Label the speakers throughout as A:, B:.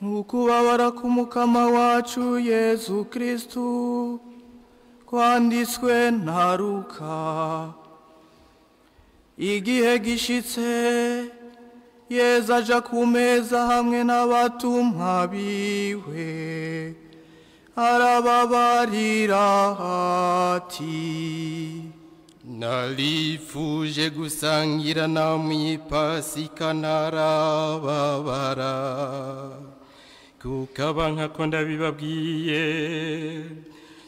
A: Ukubabara k'Umukama wacu Yezu Kristu kwanditswe na Luka. Igihe gishitse, Yezu aja ku meza hamwe n'abatumwa biwe, arababarira ati:
B: Nalifuje gusangira namwe ipasika ntarababara, kuko abankako ndabibabwiye,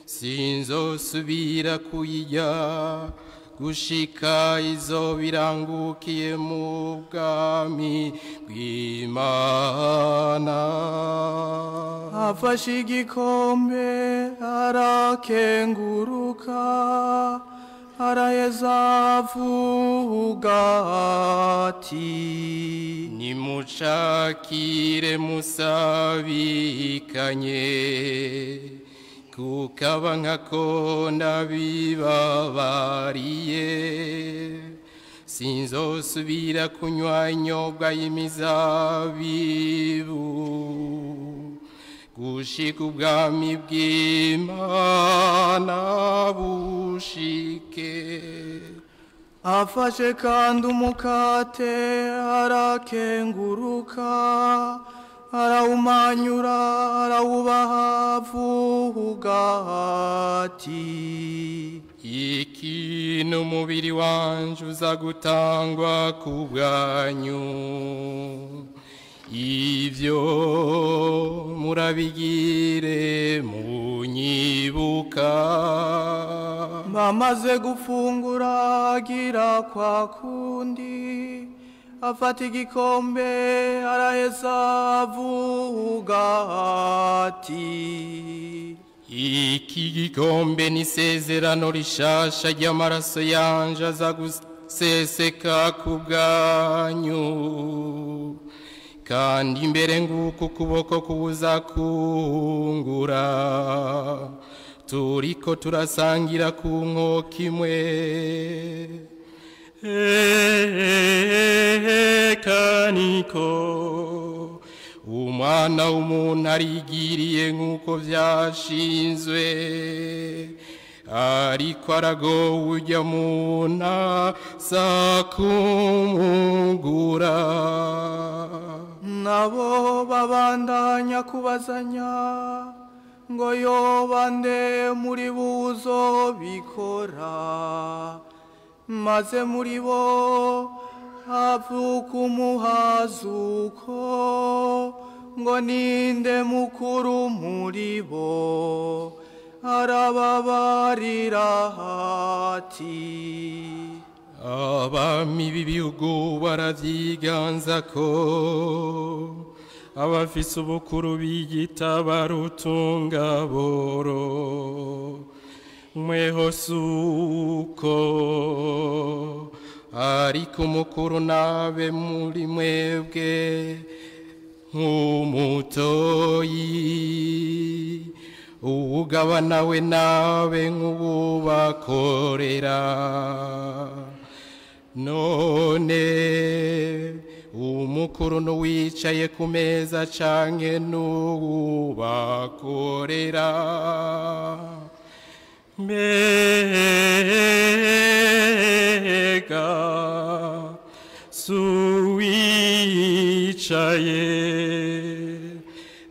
B: sinzosubira kuyirya gushika izo birangukiye mu bwami bw'Imana.
A: Afashe igikombe arakenguruka, araheza avuga ati:
B: Nimucakire musabikanye, kuko abankako ndabibabariye, sinzosubira kunywa inyobwa y'imizabibu gushika ubwami bw'Imana bushike.
A: Afashe kandi umukate arakenguruka, arawumanyura, arawubaha avuga ati:
B: Iki ni umubiri wanje uza gutangwa ku bwanyu, ivyo murabigire munyibuka.
A: Bamaze gufungura agira kwa kundi, afata igikombe araheza avuga ati:
B: Iki gikombe ni isezerano rishasha ry'amaraso yanje aza guseseka ku bwanyu, kandi imbere nguko ukuboko kuza kungura, turiko turasangira ku nkoko imwe. Kaniko umwana w'umuntu arigiriye nk'uko vyashinzwe, ariko aragowe ujya muntu aza kumugura.
A: Nabo babandanya kubazanya ngo yoba nde muri bo uzobikora, maze muri bo havuka umuhazuko ngo ninde mukuru muri bo. Arababarira ati:
B: Abami b'ibihugu baravyiganza ko abafise ubukuru biyita barutunga boro, mweho suko, ariko umukuru nabe muri mwebwe nk'umutoyi, uwugaba nawe nabe nk'uwubakorera. None umukuru n'uwicaye ku meza canke n'uwubakorera? Mbega suwicaye,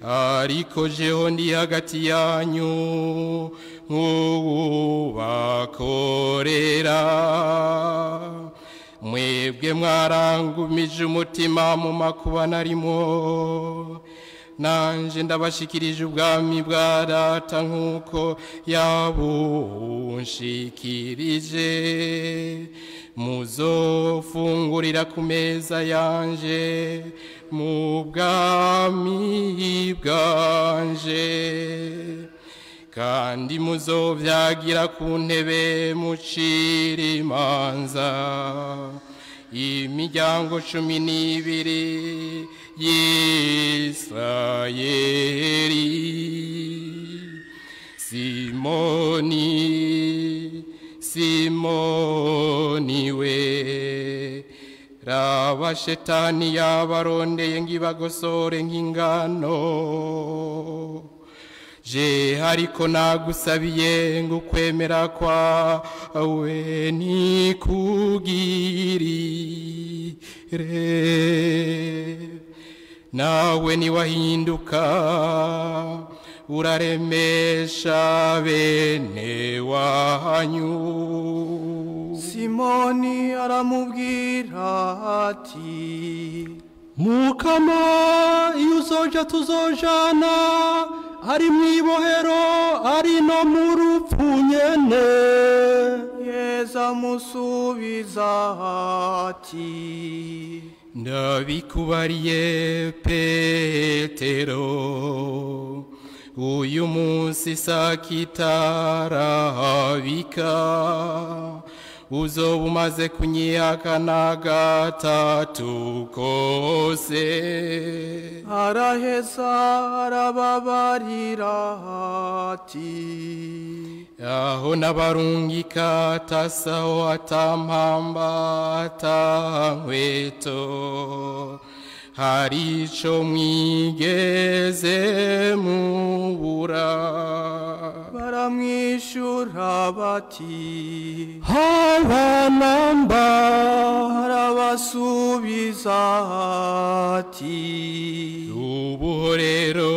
B: ariko jeho ndi hagati yanyu nk'uwubakorera. Mwebwe mwarangumije umutima mu makuba narimo, nanje ndabashikirije ubwami bwa Data nk'uko yabunshikirije. Muzofungurira ku meza yanje mu bwami bwanje, kandi muzovyagira ku ntebe mucira imanza imiryango 12 y'Isirayeli. Simoni, Simoni we, Raba shetani yabarondeye ngibagosore nk'ingano. Je ariko nagusabiye ngo ukwemera kwawe nikugirire, nawe niwahinduka uraremesha bene wanyu.
A: Simoni aramubwira ati:
C: Mukama, iyo uzoja tuzojana, ari mw'ibohero ari no mu rupfu nyene.
A: Yesu amusubiza ati:
B: Ndabikubariye Petero, uyu munsi sakitarabika uzoba umaze kunyihakana gatatu kose.
A: Araheza arababarira ati:
B: Aho n'abarungika tasaho atampamba atankweto, hari ico mwigeze mubura?
A: Baramwishura bati:
C: Haba namba.
A: Arabasubiza ati:
B: Ubu rero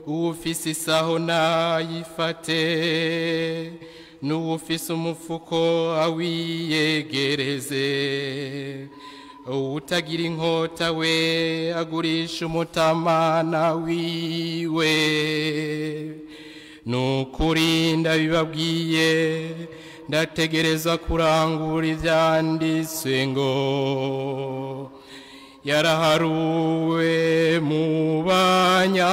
B: uwufise isaho nayifate, n'uwufise umufuko awiyegereze. Uwutagira inkota we agurisha umutamana wiwe. Nukuri ndabibabwiye, ndategereza kurangura ivyanditswe ngo: yaraharuwe mu banyakabi.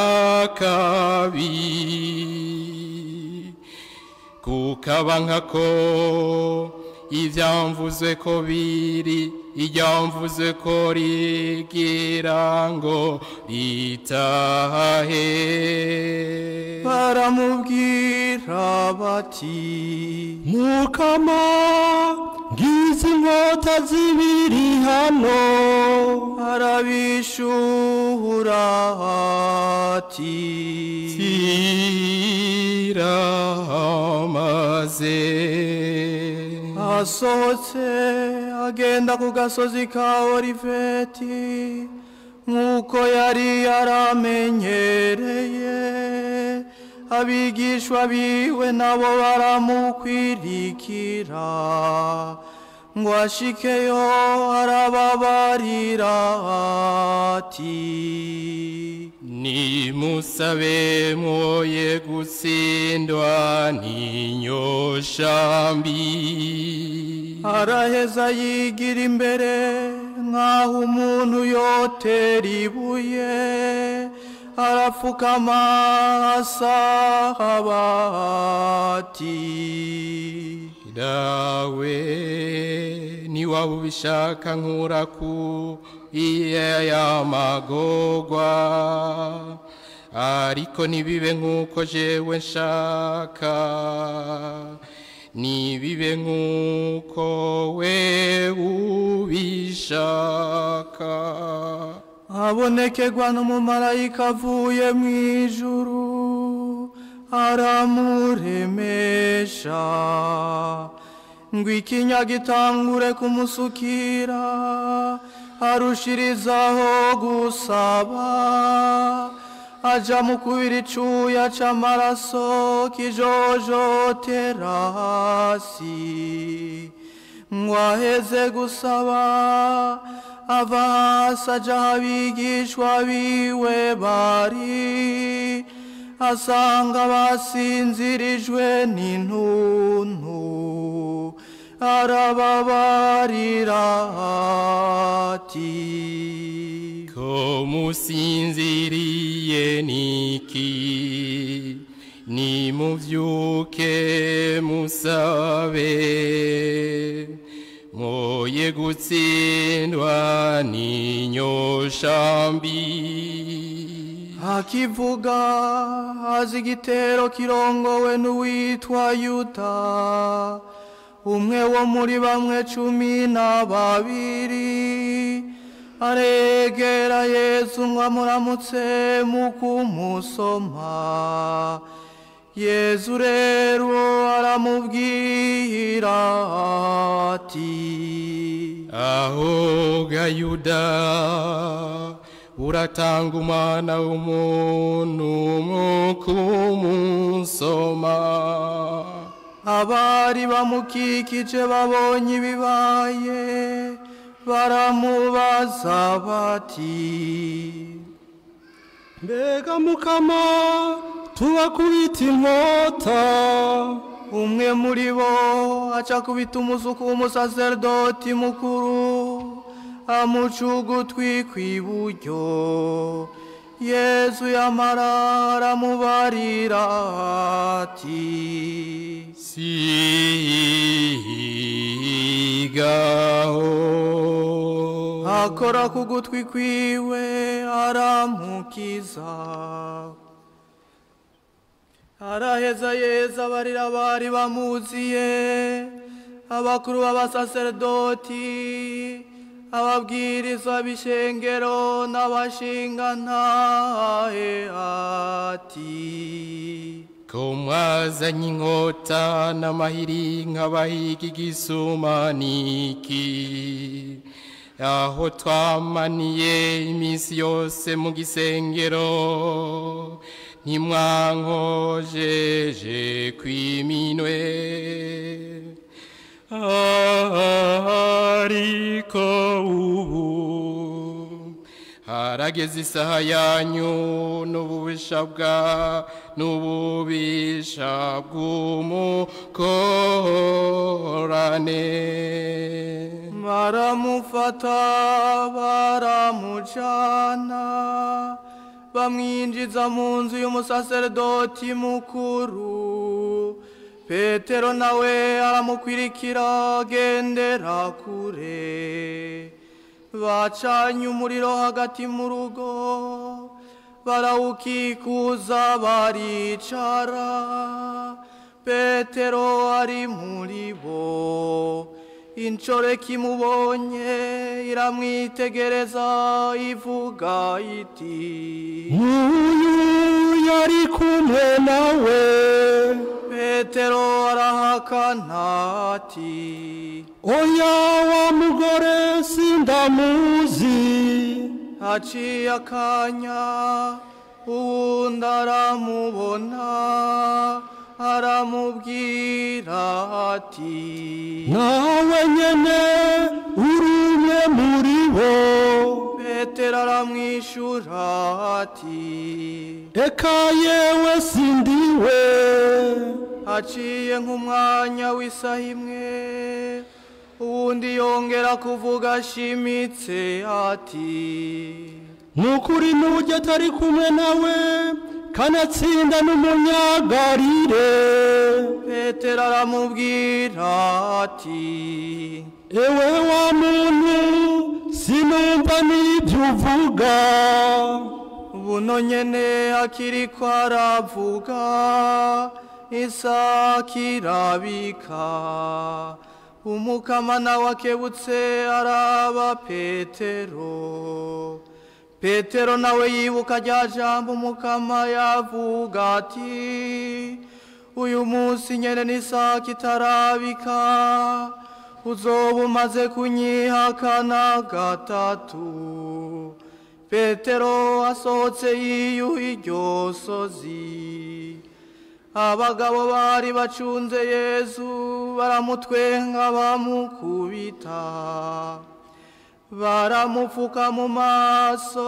B: Kukaba nkako ivyamvuzwe ko biri, iryamvuzwe ko rigira ngo ritahe.
A: Baramubwira bati:
C: Mukama, ngizi inkota zibiri hano.
A: Arabishura ati:
B: Ziramaze.
A: Asohotse agenda ku gasozi ka Oliveti nk'uko yari yaramenyereye. Abigishwa biwe nabo baramukwirikira, ngo ashikeyo arababarira ati:
B: Nimusabe mwoye gutsindwa n'inyosha mbi.
A: Araheza yigira imbere nk'aho umuntu yotera ibuye, arapfukama asaba ati:
B: Dawe, niwaba ubishaka nkura ku y'amagorwa, ariko ntibibe nk'uko jewe nshaka, nibibe nk'uko we ubishaka.
A: Abonekerwa n'umumarayika avuye mu ijuru, aramuremesha ngo ikinya gitangure kumusukira, arushirizaho gusaba. Aja mu kubira icuya c'amaraso kijojotera hasi. Ngo aheze gusaba, ava hasi aja aho abigishwa biwe bari, asanga basinzirijwe n'intuntu. Arababarira ati:
B: Ko musinziriye niki? Nimuvyuke musabe, mwoye gutsindwa n'inyosha mbi.
A: Akivuga haza igitero kirongowe n'uwitwa Yuda, umwe wo muri bamwe 12, aregera Yesu ngo amuramutse mu kumusoma. Yesu rero aramubwira ati:
B: Aho ga Yuda, uratanga umwana w'umuntu mu kumusoma.
A: Abari bamukikije babonye ibibaye, baramubaza bati:
C: Mbega Mukama, tubakubita inkota?
A: Umwe muri bo aca kubita umusuku w'umusaserdoti mukuru, amuca ugutwi kw'iburyo. Yesu yamara aramubarira ati:
B: Sigaho.
A: Akora ku gutwi kwiwe aramukiza. Araheza Yesu abarira abari bamuziye, abakuru b'abasaserdoti, ababwiriza b'ishengero n'abashingantahe ati:
B: Ko mwazanye inkota n'amahiri nk'abahiga igisuma niki? Aho twamaniye iminsi yose mu gisengero, ntimwankojeje kw'iminwe. Ariko ubu harageze isaha yanyu n'ububisha bw'umukorane.
A: Baramufata baramujana, bamwinjiza mu nzu y'umusaserdoti mukuru. Petero nawe aramukwirikira agendera kure. Bacanye umuriro hagati mu rugo, barawukikuza baricara. Petero ari muri bo. Inshoreke imubonye iramwitegereza ivuga iti:
C: Uyu yari kumwe nawe.
A: Petero arahakana ati:
C: Oya wa mugore, sindamuzi.
A: Haciye akanya uwundi aramubona, aramubwira ati:
C: Nawe nyene uri umwe muri bo.
A: Petero aramwishura ati:
C: Eka yewe sindiwe.
A: Haciye nk'umwanya w'isaha imwe, uwundi yongera kuvuga ashimitse ati:
C: Nukuri n'ujya atari kumwe nawe, kanatsinda n'umunyagarire.
A: Petero aramubwira ati:
C: Ewe wa muntu, sinumva n'ibyo uvuga.
A: Buno nyene akiriko aravuga, isake irabika. Umukama nawe akebutse araba Petero. Petero nawe yibuka rya jambo umukama yavuga ati: Uyu munsi nyene n'isake itarabika, uzoba umaze kunyihakana gatatu. Petero asohotse yiyuha iryo sozi. Abagabo bari bacunze Yesu baramutwenga bamukubita, baramupfuka mu maso,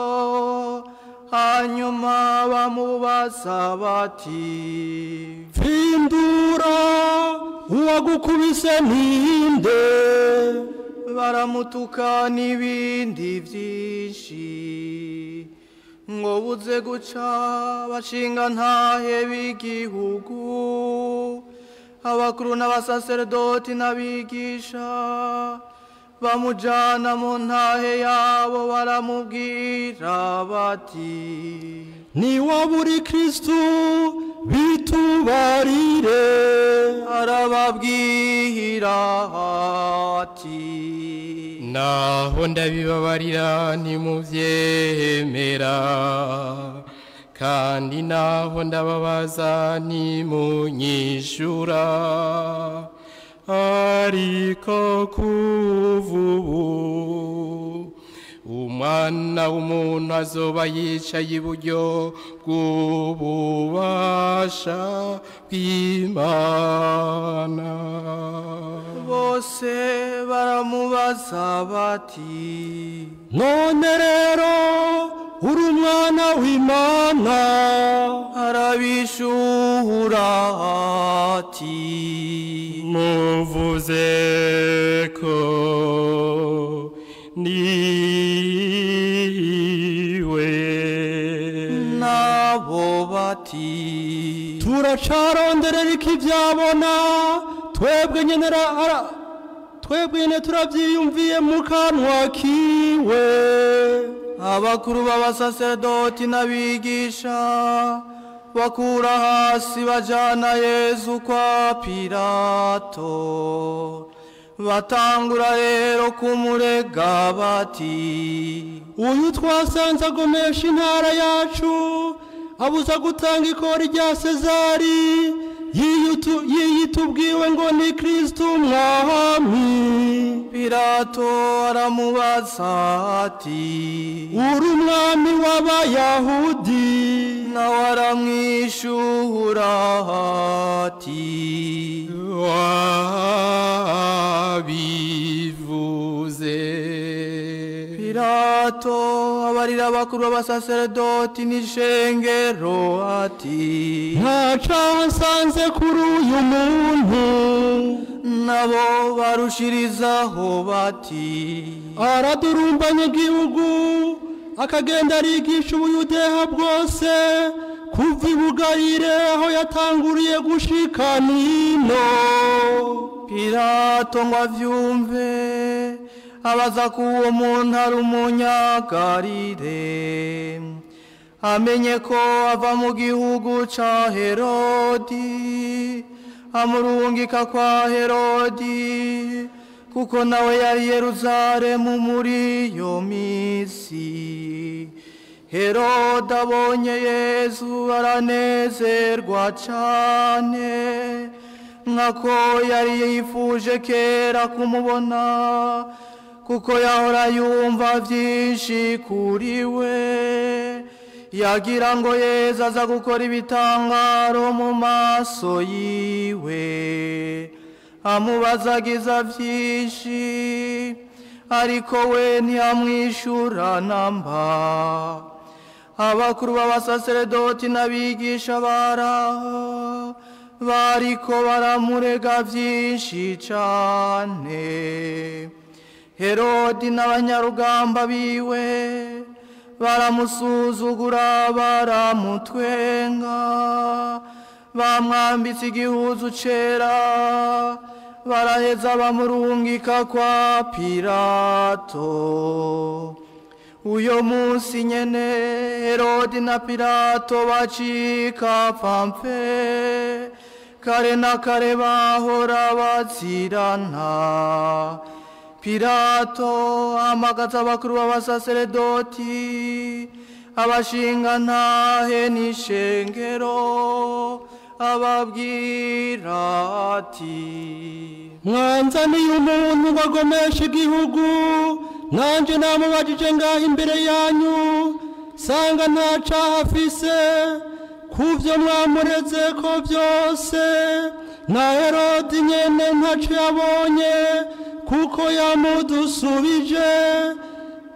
A: hanyuma bamubaza bati:
C: Pfindura, uwagukubise ninde?
A: Baramutuka n'ibindi byinshi. Ngo buze guca bashinga ntahe b'igihugu, abakuru n'abasaserdoti n'abigisha bamujana mu ntahe yabo, baramubwira bati:
C: Niwaba uri Kristu, Bitubarire.
A: Arababwira ati:
B: Naho ndabibabarira ntimuvyemera, kandi naho ndababaza ntimunyishura. Ariko kuva ubu Umwana w'umuntu azoba yicaye iburyo bw'ububasha bw'Imana.
A: Bose baramubaza bati:
C: None rero uri umwana w'Imana?
A: Arabishuhura ati:
B: Muvuze ko niwe.
A: Nabo bati:
C: Turacaronderera ikivyabona, twebwe nyene twebwe nyene turavyiyumviye mu kanwa kiwe.
A: Abakuru b'abasaserdoti n'abigisha bakura hasi bajana Yezu kwa Pilato. Batangura rero kumurega bati:
C: Uyu twasanze agomesha intara yacu, abuza gutanga ikori rya Sezari, yiyitubwiwe ngo ni Kristo umwami.
A: Pilato aramubaza ati:
C: Uri umwami w'Abayahudi?
A: Nawe aramwishuhura ati:
B: Wabivuze.
A: Pilato abarira abakuru b'abasaserdoti n'ishengero ati:
C: Nta caha nsanze kuri uyu muntu.
A: Nabo barushirizaho bati:
C: Aradurumbanya igihugu, akagenda arigisha Ubuyudeha bwose, kuva i Bugalile aho yatanguriye gushika nino.
A: Pilato ngo avyumve, abaza ko uwo muntu ari umunyagalile, amenye ko ava mu gihugu ca Herodi, amurungika kwa Herodi, kuko nawe yari Yeruzalemu muri iyo misi. Herode abonye Yezu aranezerwa cane, nkako yari yifuje kera kumubona, kuko yahora yumva vyinshi kuri we. Yagira ngo Yezu aza gukora ibitangaro mu maso yiwe. Amubazagiza vyinshi, ariko we ntiyamwishura namba. Abakuru b'abasaseredoti n'abigisha baraho bariko baramurega vyinshi cane. Herodi n'abanyarugamba biwe baramusuzugura, baramutwenga, bamwambitse igihuzu cera, baraheza bamurungika kwa Pilato. Uyo munsi nyene Herodi na Pilato bacika pampe, kare na kare bahora bazirana. Pilato ahamagaza abakuru b'abasaseredoti, abashingantahe n'ishengero, ababwira ati:
C: Mwanzaniye umuntu ngo agomeshe igihugu, nanje namubajije ngaho imbere yanyu, sanga nta caha afise kuvyo mwamureze ko vyose. Na Herodi nyene ntaco yabonye, kuko yamudusubije,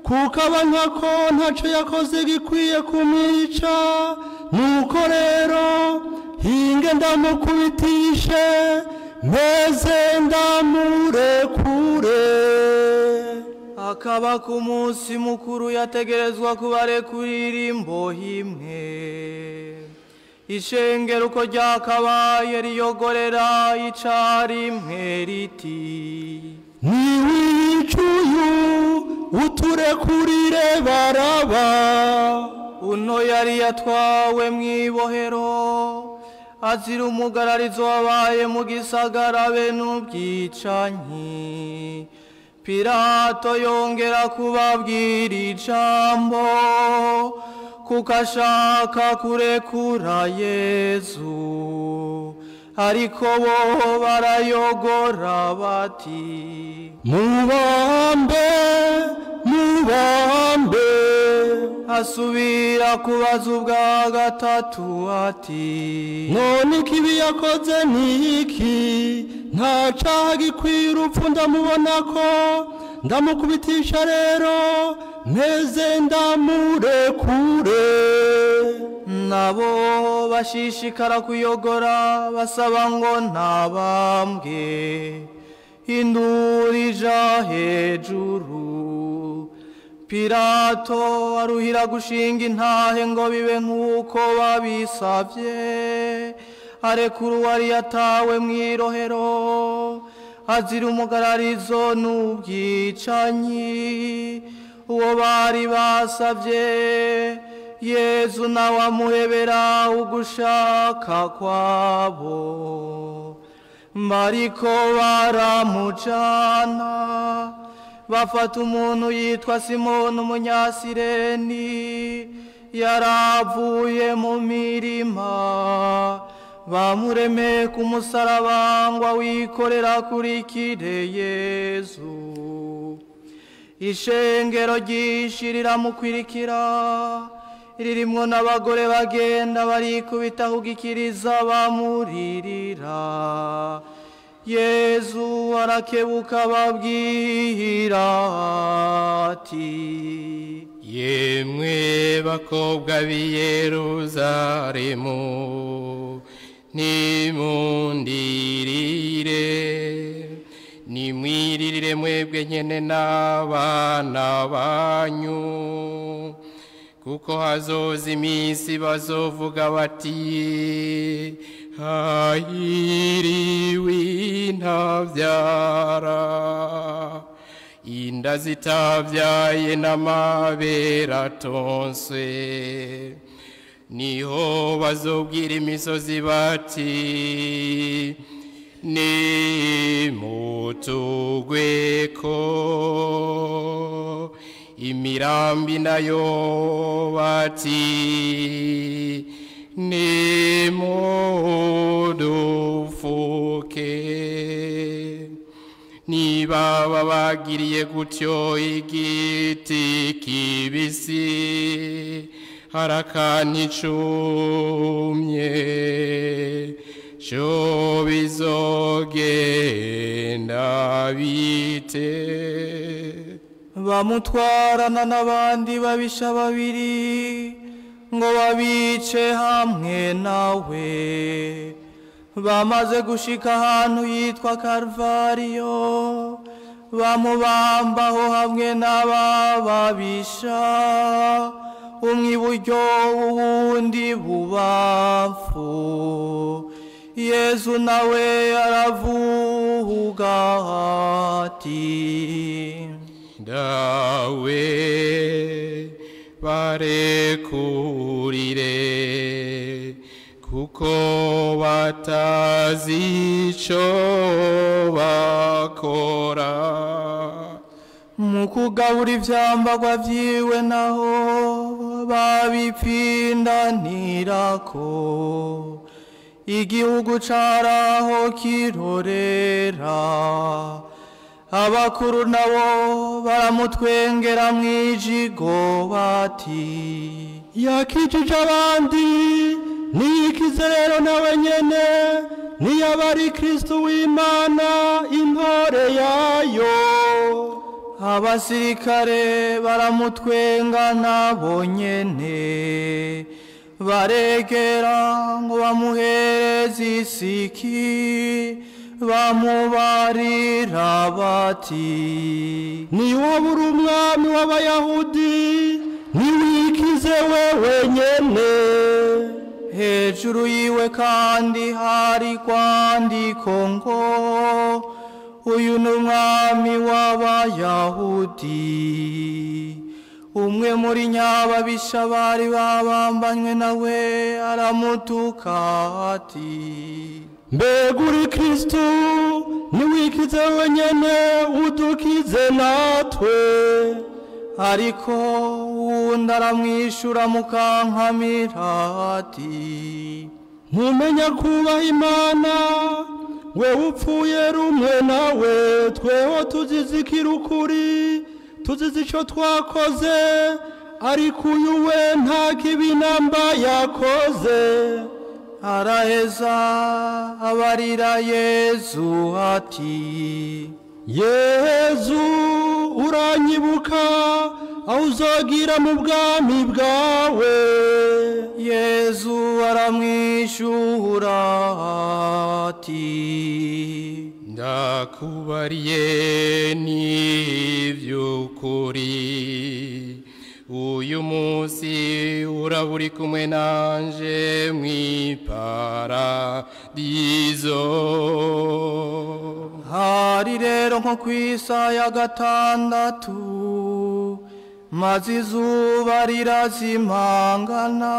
C: kuko abanka ko ntaco yakoze gikwiye kumwica. Nuko rero hinge ndamukubitishe, meze ndamurekure.
A: Akaba ku munsi mukuru yategerezwa kubarekurira imbohe imwe. Ishengero uko ryakabaye riyogorera icarimwe riti:
C: Niwica uyu uturekurire Baraba.
A: Uno yari yatwawe mw'ibohero azira umugararizo wabaye mu gisagara be n'ubwicanyi. Pilato yongera kubabwira ijambo, kuko ashaka kurekura Yezu. Ariko bo barayogora bati:
C: Mubambe, mubambe.
A: Asubira kubaza ubwa gatatu ati:
C: None ikibi yakoze ni iki? Nta caha gikwiye urupfu ndamubona ko ndamukubitisha rero mpeze ndamurekure.
A: Nabo bashishikara kuyogora basaba ngo ntabambwe. Induru ija hejuru. Pilato aruhira gushinga intahe ngo bibe nk'uko babisavye, arekura uwari yatawe mw'irohero azira umugararizo n'ubwicanyi. Uwo bari basavye Yezu nawe amuhebera ugushaka kwabo. Bariko baramujana, bafata umuntu yitwa Simoni umunyasireni, yaravuye mu mirima, bamuremeye ku musaraba ngo awikorera akurikire Yezu. Ishengero ryinshi riramukwirikira, ririmwo n'abagore bagenda barikubita kugikiriza bamuririra. Yezu arakebuka ababwira ati:
B: Yemwe bakobwa b'i Yeruzalemu, nimundirire, nimwiririre mwebwe nyene n'abana banyu, kuko hazoza iminsi bazovuga bati: Hahiriwe intavyara, inda zitavyaye n'amabere atonswe. Niho bazobwira imisozi bati: Nimutugweko. Imirambi nayo bati: Nimudufuke. Niba babagiriye gutyo igiti kibisi, harakani cumye, co bizogenda bite?
A: Bamutwarana n'abandi babisha babiri ngo babice hamwe nawe. Bamaze gushika ahantu yitwa Karuvariyo, bamubambaho hamwe n'abababisha, umwe iburyo uwundi bubamfu. Yezu nawe aravuga ati:
B: Dawe, barekurire, kuko batazi ico bakora.
A: Mu kugabura ivyambagwa vyiwe naho babipfindanirako, igihugu caraho kirorera. Abakuru nabo baramutwengera mwijigo bati:
C: Yakijije abandi, niyikize rero nawe nyene, niyaba ari Kristo w'Imana intore yayo.
A: Abasirikare baramutwenga nabo nyene, baregera ngo bamuhereze isiki, bamubarira bati:
C: Niwaba uri umwami w'Abayahudi, niwikize wewe nyene.
A: Hejuru yiwe kandi hari kwandiko ngo: Uyu ni umwami w'Abayahudi. Umwe muri nyababisha bari babambanywe nawe aramutuka ati:
C: Mbega uri Kristo, niwikize wenyene udukize natwe.
A: Ariko uwundi aramwishura mukankamira ati:
C: Ntumenya kubaha Imana, wewe upfuye rumwe nawe, tweho tuzizikira ukuri, tuzize ico twakoze, ariko uyu we nta kibi namba yakoze.
A: Araheza abarira Yezu ati:
C: Yezu, uranyibuka aho uzogira mu bwami bwawe.
A: Yezu aramwishura ati:
B: Ndakubariye n'ivy'ukuri, uyu munsi uraba uri kumwe nanje mw'iparadizo.
A: Hari rero nko kw'isaha ya 6, maze izuba rirazimangana,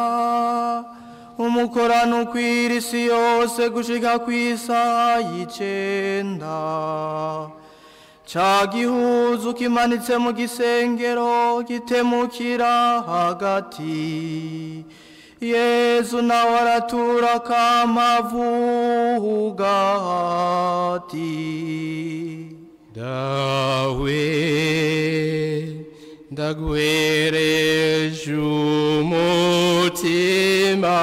A: umukorano ukwira isi yose gushika kw'isaha y'9. Ca gihuzu kimanitse mu gisengero gitemukira hagati. Yezu nawe aratura kamavuga ati:
B: Dawe, ndaguhereje umutima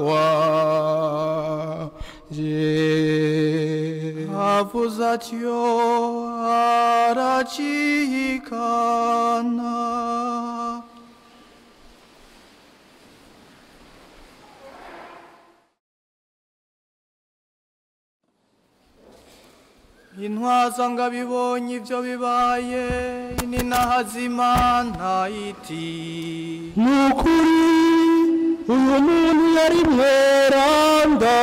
B: wanje.
A: Avuze atyo aracikana. Intwaza ngabibonye ivyo bibaye, ininahazimana iti:
C: Nukuri uyu muntu yari mweranda.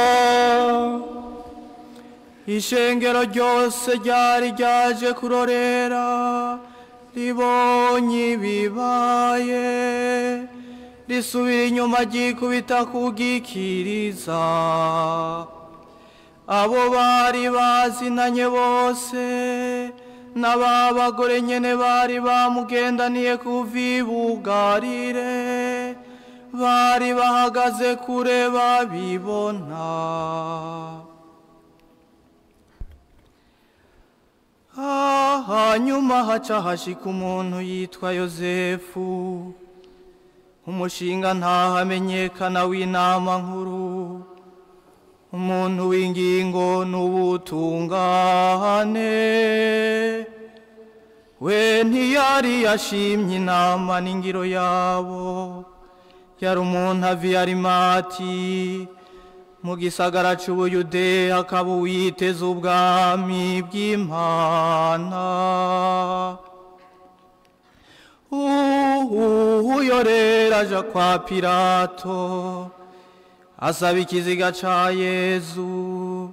A: Ishengero ryose ryari ryaje kurorera, ribonye ibibaye, risubira inyuma ryikubita kugikiriza. Abo bari bazinanye bose n'ababagore nyene bari bamugendaniye kuva i Bugarire, bari bahagaze kure babibona. Hanyuma haca hashika umuntu yitwa Yozefu, umushinga ntahamenyekana w'inama nkuru, umuntu w'ingingo n'ubutungane. We ntiyari yashimye inama n'ingiro yabo, yari umuntu ava i Arimati mu gisagara c'Ubuyudeya, akaba uwiteze ubwami bw'Imana. Uyo rero aja kwa Pilato, asaba ikiziga ca Yezu.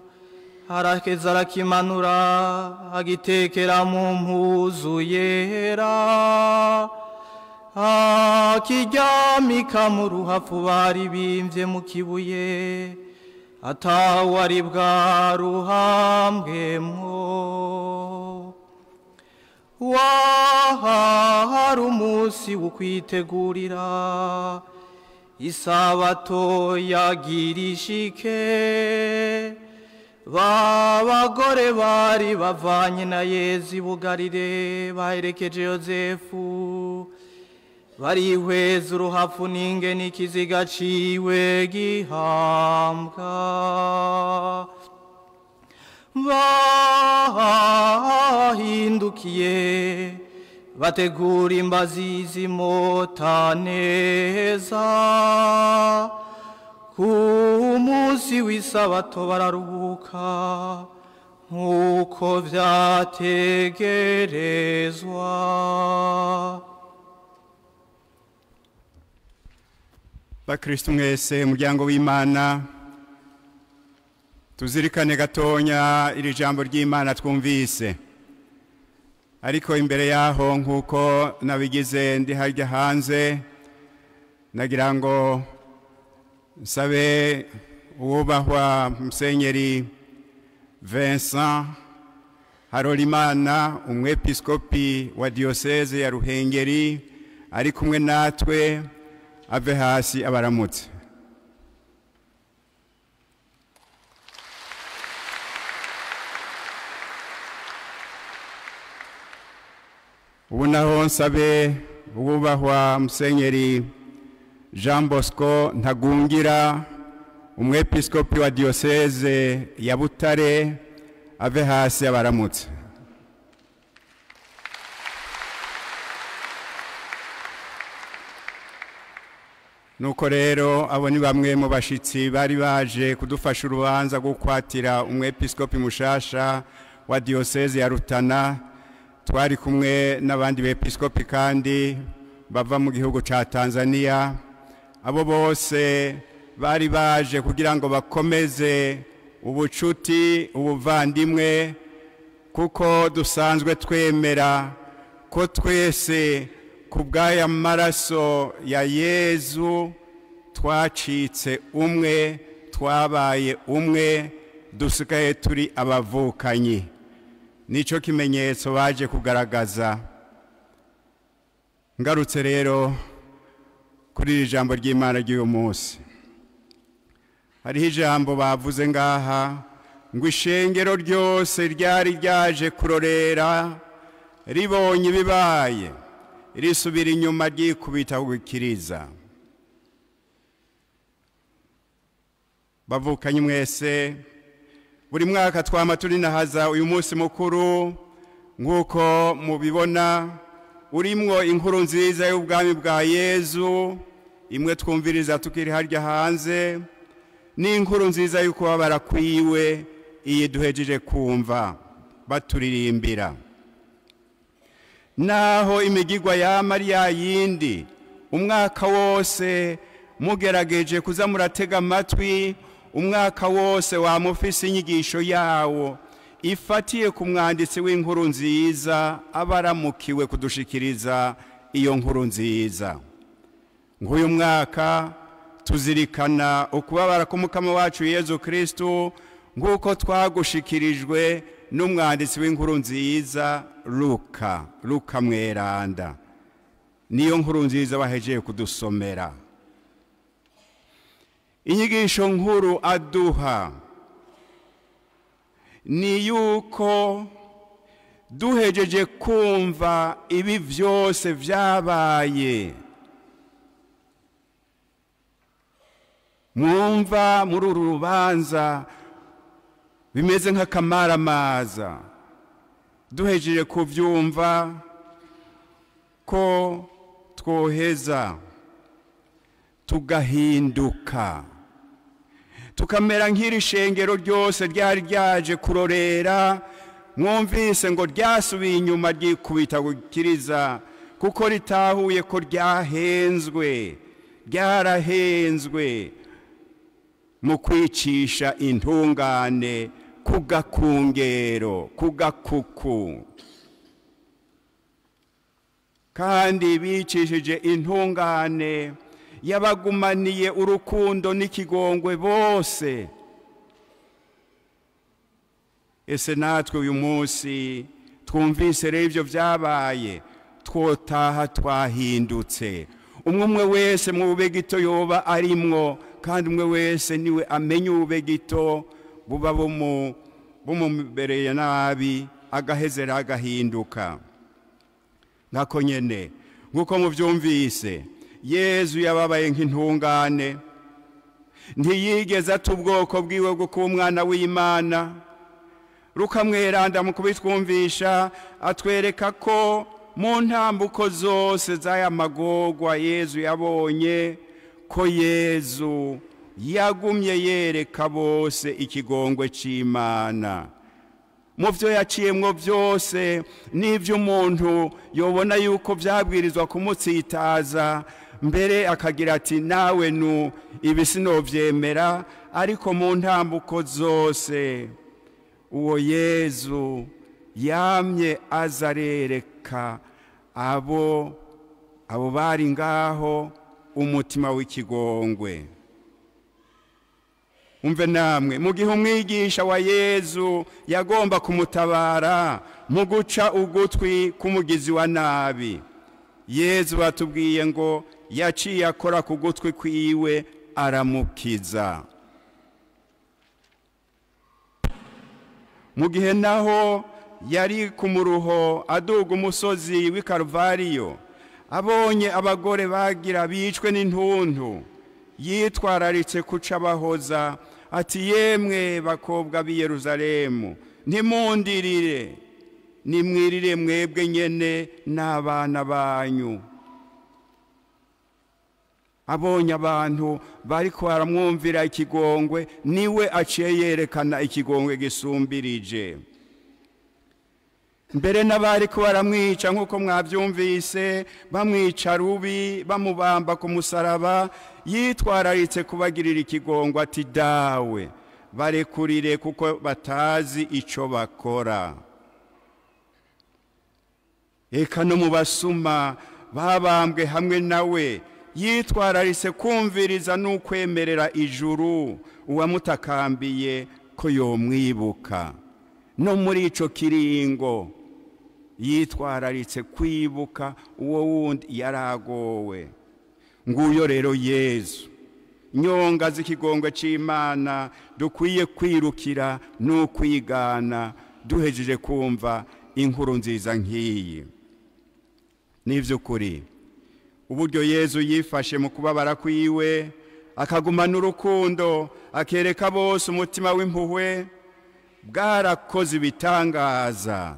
A: Arakeza arakimanura, agitekera mu mpuzu yera, akiryamika mu ruhafu bari bimvye mu kibuye, atawari bwaruhambwemwo. Wahari umunsi wo kwitegurira isabato yagira ishike. Ba bagore bari bavanye na Yezu i Bugarire baherekeje Yozefu, barihweza uruhafu n'ingene ikiziga ciwe gihambwa. Bahindukiye bategura imbazi zimota neza, ku munsi w'isabato bararuhuka nk'uko vyategerezwa.
D: Bakristo mwese, umuryango w'Imana, tuzirikane gatonya iri jambo ry'Imana twumvise. Ariko imbere yaho, nk'uko nabigize ndi harya hanze, nagira ngo nsabe uwubahwa Musenyeri Vincent Harolimana, umwepiskopi wa diyoseze ya Ruhengeri, ari kumwe natwe, ave hasi abaramutse. Ubu naho nsabe uwubahwa Musenyeri Jean Bosco Ntagungira, umwepiskopi wa diyoseze ya Butare, ave hasi abaramutse. Nuko rero abo ni bamwe mu bashitsi bari baje kudufasha urubanza rwo kwatira umwepiskopi mushasha wa diyoseze ya Rutana. Twari kumwe n'abandi bepiskopi kandi bava mu gihugu ca Tanzania. Abo bose bari baje kugira ngo bakomeze ubucuti, ubuvandimwe, kuko dusanzwe twemera ko twese ku bw'aya maraso ya Yezu twacitse umwe, twabaye umwe, dusigaye turi abavukanyi. Nico kimenyetso baje kugaragaza. Ngarutse rero kuri iri jambo ry'Imana ry'uyu munsi, hariho ijambo bavuze ngaha ngo ishengero ryose ryari ryaje kurorera, ribonye ibibaye, risubira inyuma ryikubita gukiriza. Bavukanye mwese, buri mwaka twama turinahaza uyu munsi mukuru, nk'uko mubibona urimwo inkuru nziza y'ubwami bwa Yezu, imwe twumviriza tukiri harya hanze, n'inkuru nziza y'ukubabara kwiwe, iyi duhejeje kumva baturirimbira. Naho imigigwa ya Mariya yindi umwaka wose mugerageje kuza muratega amatwi, umwaka wose wamufise inyigisho yawo ifatiye ku mwanditsi w'inkuru nziza abaramukiwe kudushikiriza iyo nkuru nziza. Nk'uyu mwaka tuzirikana ukubabara k'umukama wacu Yezu Kristu nk'uko twagushikirijwe n'umwanditsi w'inkuru nziza Luka, Luka mweranda. Niyo nkuru nziza bahejeye kudusomera. Inyigisho nkuru aduha ni yuko duhejeje kumva ibi vyose vyabaye, mwumva muri uru rubanza bimeze nk'akamaramaza, duhejeje kuvyumva ko twoheza tugahinduka, tukamera nk'iri shengero ryose ryari ryaje kurorera. Mwumvise ngo ryasubiye inyuma ryikubita gukiriza, kuko ritahuye ko ryahenzwe, ryarahenzwe mu kwicisha intungane ku gakungero, ku gakuku. Kandi bicishije intungane yabagumaniye urukundo n'ikigongwe bose. Ese natwe uyu munsi twumvise rero ivyo vyabaye, twotaha twahindutse. Umwe umwe wese mu bube gito yoba arimwo, kandi umwe wese niwe amenye ubube gito buba bumubereye nabi, agahezera agahinduka. Nkako nyene nk'uko muvyumvise, Yezu yababaye nk'intungane, ntiyigeze ata ubwoko bwiwe bwo kuba umwana w'Imana. Luka mweranda mu kubitwumvisha atwereka ko mu ntambuko zose z'aya magorwa Yezu yabonye, ko Yezu yagumye yereka bose ikigongwe c'Imana. Mu vyo yaciyemwo byose n'ivyo umuntu yobona yuko vyabwirizwa kumutsitaza, mbere akagira ati nawe nu ibi sinovyemera, ariko mu ntambuko zose uwo Yezu Yamye azarereka abo bari ngaho umutima w'ikigongwe. Umve namwe, mu gihe umwigisha wa Yezu yagomba kumutabara mu guca ugutwi k'umugizi wa nabi, Yezu batubwiye ngo yaciye akora ku gutwi kwiwe aramukiza. Mu gihe naho yari ku muruho aduga umusozi w'i Karuvariyo, abonye abagore bagira bicwe n'intuntu, yitwararitse kuca abahoza ati: yemwe bakobwa b'i Yerusalemu, ntimundirire, nimwirire mwebwe nyene n'abana banyu. Abonye abantu bariko baramwumvira ikigongwe, niwe aciye yerekana ikigongwe gisumbirije. Mbere n'abariko baramwica, nk'uko mwabyumvise, bamwica rubi bamubamba ku musaraba, yitwararitse kubagirira ikigongwe ati: dawe, barekurire kuko batazi ico bakora. Eka no mu basuma babambwe hamwe nawe, yitwararitse kumviriza n'ukwemerera ijuru uwamutakambiye ko yomwibuka. No muri ico kiringo yitwararitse kwibuka uwo wundi yaragowe. Nguyo rero Yezu, nyonga z'ikigongwe c'Imana dukwiye kwirukira n'ukwigana duhejeje kumva inkuru nziza nk'iyi. N'ivy'ukuri uburyo Yezu yifashe mu kubabara kwiwe, akagumana urukundo, akereka bose umutima w'impuhwe, bwarakoze ibitangaza.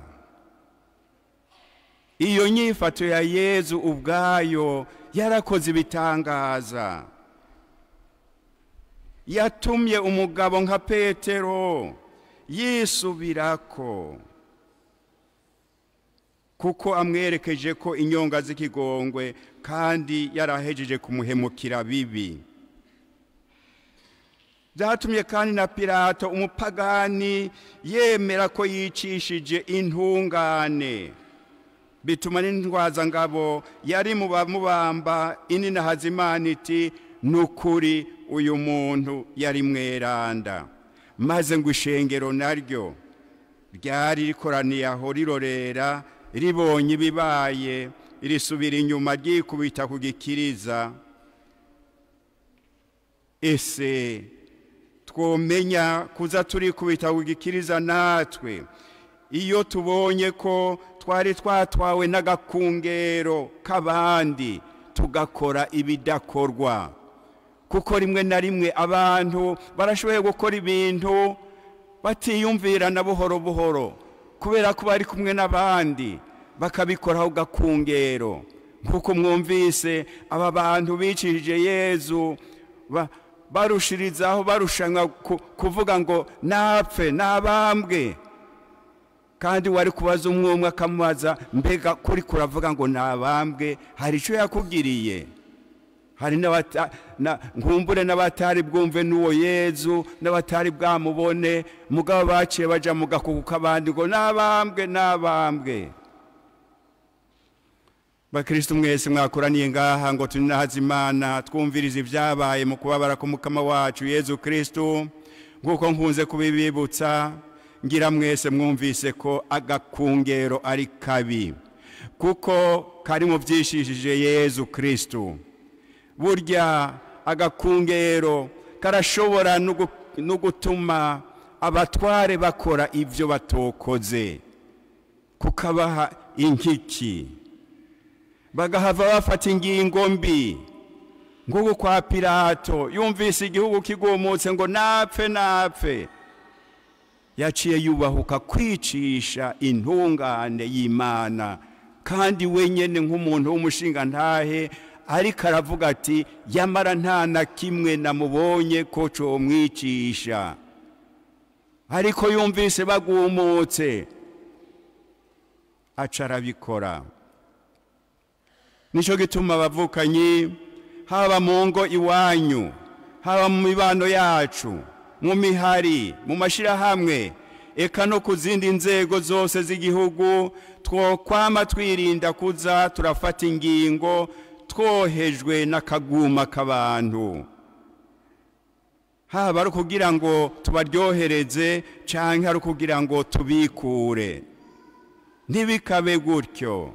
D: Iyo nyifato ya Yezu ubwayo yarakoze ibitangaza. Yatumye umugabo nka Petero yisubirako, kuko amwerekeje ko inyonga z'ikigongwe kandi yarahejeje kumuhemukira bibi. Byatumye kandi na Pilato umupagani yemera ko yicishije intungane, bituma n'intwazangabo yari mu bamubamba inina Hazimana iti: nukuri uyu muntu yari mweranda. Maze ngo ishengero naryo ryari rikoraniye aho rirorera, ribonye ibibaye, risubira inyuma ryikubita ku gikiriza. Ese twomenya kuza turikubita ku gikiriza natwe iyo tubonye ko twari twatwawe n'agakungero k'abandi tugakora ibidakorwa? Kuko rimwe na rimwe abantu barashoboye gukora ibintu batiyumvira na buhoro buhoro, kubera ko bari kumwe n'abandi bakabikoraho gakungero. Nkuko mwumvise aba bantu bicishije Yezu barushirizaho barushanwa kuvuga ngo napfe nabambwe, kandi wari kubaza umwe akamubaza: mbega kuri kuravuga ngo nabambwe, hari icyo yakugiriye? Hari nkumbure n'abatari bwumve n'uwo Yezu, n'abatari bwamubone, mugabo baciye baja mu gakuku k'abandi ngo nabambwe nabambwe. Bakristo mwese mwakoraniye ngaha ngo tuninahaze Imana, twumvirize ibyabaye mu kubabara k'umukama wacu Yezu Kristo, nk'uko nkunze kubibibutsa, ngira mwese mwumvise ko agakungero ari kabi, kuko kari mu byishishije Yezu Kristo. Burya agakungero karashobora no gutuma abatware bakora ibyo batokoze, kukabaha inkiki, bagahava bafata ingingo mbi. Nk'uko kwa Pilato yumvise igihugu kigumutse ngo napfe napfe, yaciye yubahuka kwicisha intungane y'Imana, kandi wenyene nk'umuntu w'umushinga ntahe ariko aravuga ati: yamara nta na kimwe namubonye ko comwicisha. Ariko yumvise bagumutse aca arabikora. Nico gituma abavukanyi, haba mu ngo iwanyu, haba mu mibano yacu, mu mihari, mu mashirahamwe, eka no ku zindi nzego zose z'igihugu, twokwama twirinda kuza turafata ingingo twohejwe n'akaguma k'abantu, haba ari ukugira ngo tubaryohereze canke ari ukugira ngo tubikure. Ntibikabe gutyo.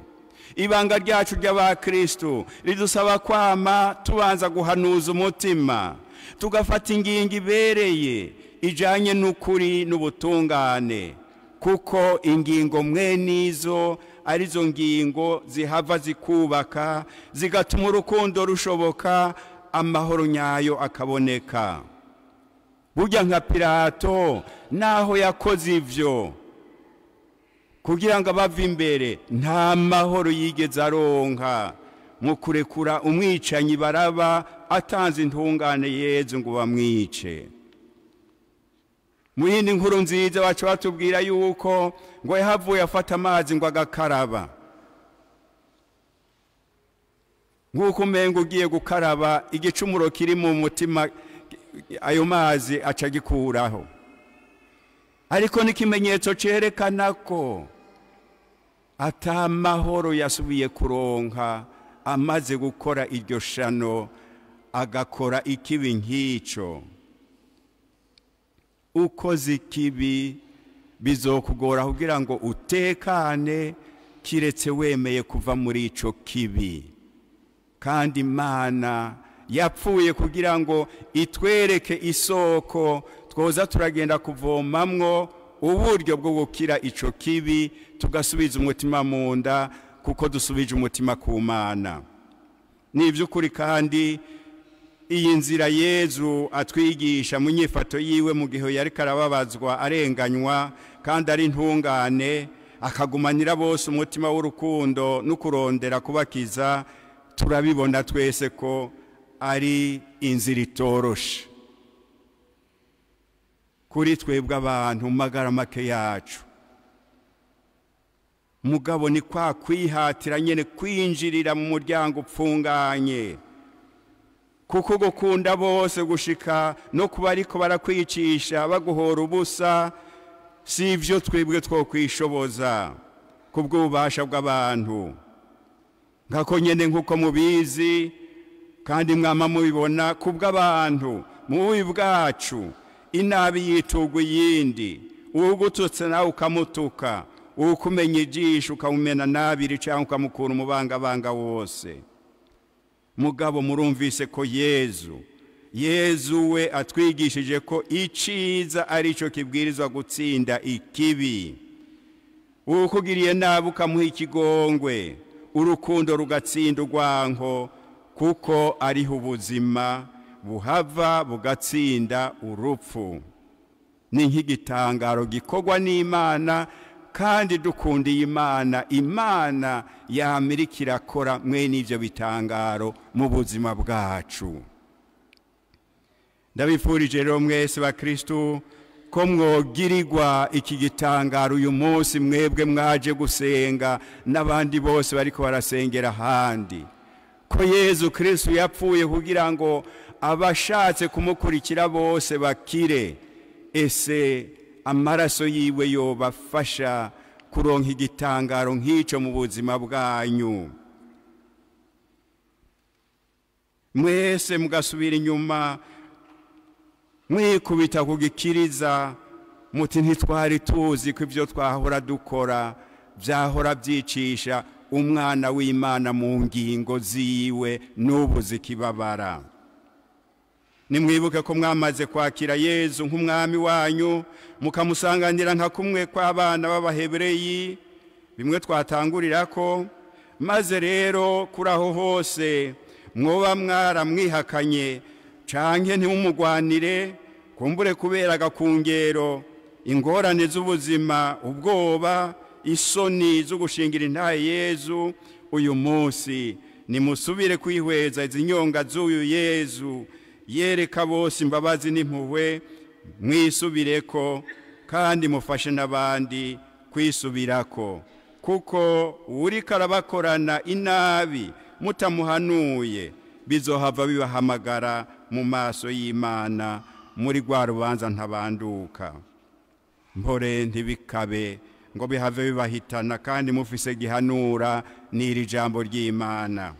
D: Ibanga ryacu ry'abakristu ridusaba kwama tubanza guhanuza umutima, tugafata ingingo ibereye ijanye n'ukuri n'ubutungane, kuko ingingo mwe nizo arizo ngingo zihava zikubaka, zigatuma urukundo rushoboka, amahoro nyayo akaboneka. Burya nka Pilato naho yakoze ivyo kugira ngo abave imbere, nta mahoro yigeze aronka mu kurekura umwicanyi Baraba atanze intungane Yezu ngo bamwice. Mu yindi nkuru nziza baca batubwira yuko ngo yahavuye afata amazi ngo agakaraba, nk'uko umenga ugiye gukaraba igicumuro kiri mu mutima, ayo mazi aca agikuraho. Ariko n'ikimenyetso cerekana ko ata mahoro yasubiye kuronka amaze gukora iryo shano, agakora ikibi nk'ico. Ukoze ikibi bizokugora kugira ngo utekane, kiretse wemeye kuva muri ico kibi. Kandi Imana yapfuye kugira ngo itwereke isoko twoza turagenda kuvomamwo uburyo bwo gukira ico kibi, tugasubiza umutima mu nda, kuko dusubije umutima ku Mana. Ni ivy'ukuri kandi iyi nzira Yezu atwigisha mu nyifato yiwe mu gihe yariko arababazwa arenganywa kandi ari intungane, akagumanira bose umutima w'urukundo no kurondera kubakiza, turabibona twese ko ari inzira itoroshe kuri twebwe abantu magara make yacu. Mugabo ni kwa kwihatira nyene kwinjirira mu muryango upfunganye, kuko gukunda bose gushika no kuba ariko barakwicisha baguhora ubusa, si ivyo twebwe twokwishoboza kubw'ububasha bw'abantu. Nkako nyene nk'uko mubizi kandi mwama mubibona, kubw'abantu mu bubi bwacu inabi yitugwa iyindi, uwugututse nawe ukamutuka, uwukumenya ijisho ukamumena nabiri cyangwa ukamukura umubangabanga wose. Mugabo murumvise ko Yezu we atwigishije ko iciza arico kibwirizwa gutsinda ikibi. Uwukugiriye nabi ukamuha ikigongwe, urukundo rugatsinda urwanko, kuko ariho ubuzima buhava bugatsinda urupfu. Ni nk'igitangaro gikorwa n'Imana, kandi dukundiye Imana, Imana yamirika irakora mwene ivyo bitangaro mu buzima bwacu. Ndabifurije rero mwese bakristu ko mwogirirwa iki gitangaro uyu munsi, mwebwe mwaje gusenga n'abandi bose bariko barasengera ahandi, ko Yezu Kristu yapfuye kugira ngo abashatse kumukurikira bose bakire. Ese amaraso yiwe yobafasha kuronka igitangaro nk'ico mu buzima bwanyu? Mwese mugasubira inyuma mwikubita kugikiriza, muti ntitwari tuzi ko ivyo twahora dukora vyahora vyicisha umwana w'Imana mu ngingo ziwe n'ubu zikibabara. Nimwibuke ko mwamaze kwakira Yezu nk'umwami wanyu, mukamusanganira nka kumwe kw'abana b'Abahebureyi, bimwe twatangurirako. Maze rero kuri aho hose mwoba mwaramwihakanye canke ntimumugwanire, kumbure kubera agakungero, ingorane z'ubuzima, ubwoba, isoni zo gushingira intahe Yezu, uyu munsi nimusubire kwihweza izi nyonga z'uyu Yezu yereka bose imbabazi n'impuhwe, mwisubireko kandi mufashe n'abandi kwisubirako, kuko uwuriko arabakorana inabi mutamuhanuye bizohava bibahamagara mu maso y'Imana muri rwa rubanza ntabanduka. Mpore ntibikabe ngo bihave bibahitana, kandi mufise gihanura n'iri jambo ry'Imana.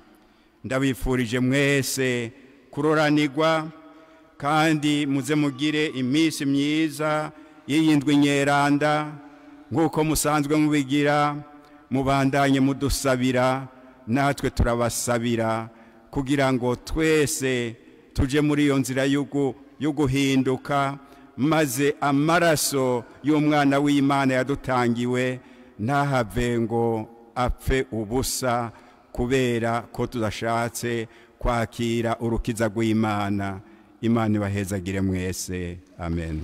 D: Ndabifurije mwese kuroranirwa, kandi muze mugire iminsi myiza y'iyindwi nyeranda nk'uko musanzwe mubigira. Mubandanye mudusabira, natwe turabasabira, kugira ngo twese tuje muri iyo nzira yo guhinduka, maze amaraso y'umwana w'Imana yadutangiwe ntahave ngo apfe ubusa kubera ko tudashatse kwakira urukiza rw'Imana. Imana ibahezagire mwese. Amen.